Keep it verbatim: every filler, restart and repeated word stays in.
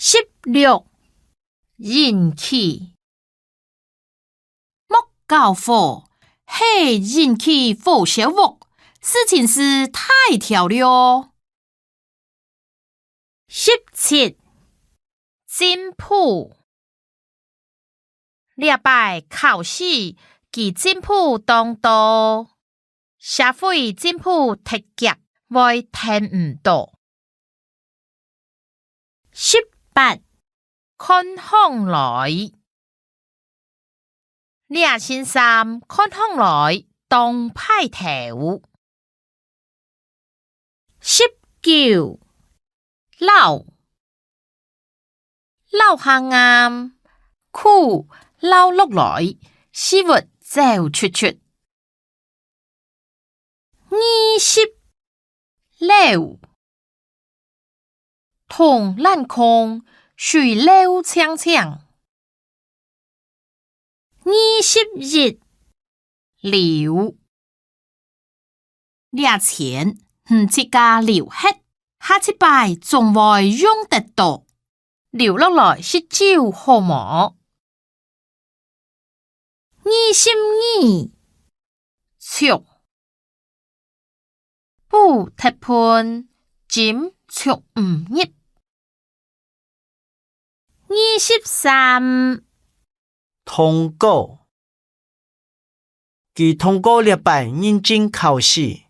十六，引起。莫搞火，係引起火燒屋，事情係大條了哦。十七，進步。 這擺考試佢進步當多，社會進步忒遽，會跈毋著。十八，看䟘來。這身衫看䟘來當派頭。 十九，摎。摎下頷，褲摎落來，屎朏走出出。二十，溜。 同爛空水流淨淨。二十一，留。這錢你自家留忒，下一擺總會用得著，留落來食酒好無？ 二十二，捉。布忒歕，針捉毋入。二十三，通過。佢通過這擺認證考試，